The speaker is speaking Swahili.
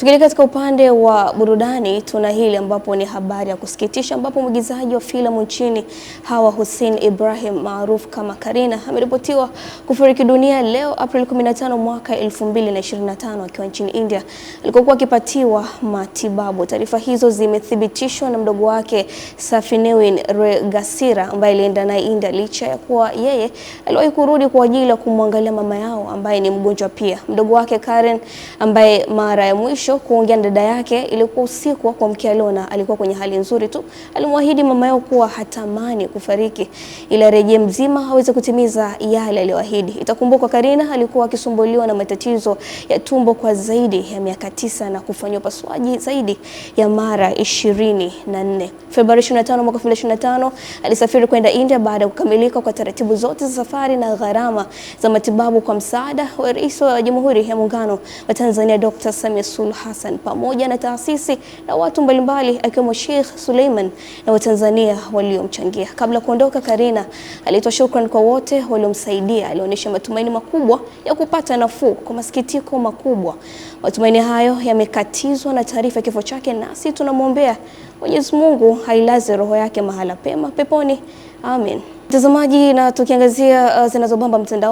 Tukielekea katika upande wa burudani, tuna hili ambapo ni habari ya kusikitisha, ambapo mwigizaji wa filamu nchini Hawa Hussein Ibrahim maarufu kama Karina ameripotiwa kufariki dunia leo Aprili 15 mwaka 2025 akiwa nchini India alikokuwa akipatiwa matibabu. Taarifa hizo zimethibitishwa na mdogo wake Safinewin Regasira ambaye alienda naye India licha ya kuwa yeye aliwahi kurudi kwa ajili ya kumwangalia mama yao ambaye ni mgonjwa pia. Mdogo wake Karen ambaye mara ya mwisho kuongea na dada yake ilikuwa usiku wa kuamkia leo na alikuwa kwenye hali nzuri tu, alimwahidi mama yao kuwa hatamani kufariki ili arejee mzima aweze kutimiza yale aliyoahidi. Itakumbukwa Karina alikuwa akisumbuliwa na matatizo ya tumbo kwa zaidi ya miaka 9 na kufanyiwa upasuaji zaidi ya mara 24. Februari 25 mwaka 2025 alisafiri kwenda India baada ya kukamilika kwa taratibu zote za safari na gharama za matibabu kwa msaada wa Rais wa Jamhuri ya Muungano wa Tanzania Dr. Samia Suluhu Hassan pamoja na taasisi na watu mbalimbali akiwemo Sheikh Suleiman na Watanzania waliomchangia. Kabla kuondoka, Karina alitoa shukrani kwa wote waliomsaidia. Alionyesha matumaini makubwa ya kupata nafuu. Kwa masikitiko makubwa, matumaini hayo yamekatizwa na taarifa ya kifo chake, nasi tunamwombea Mwenyezi Mungu ailaze roho yake mahala pema peponi. Amin. Mtazamaji, na tukiangazia zinazobamba mtandao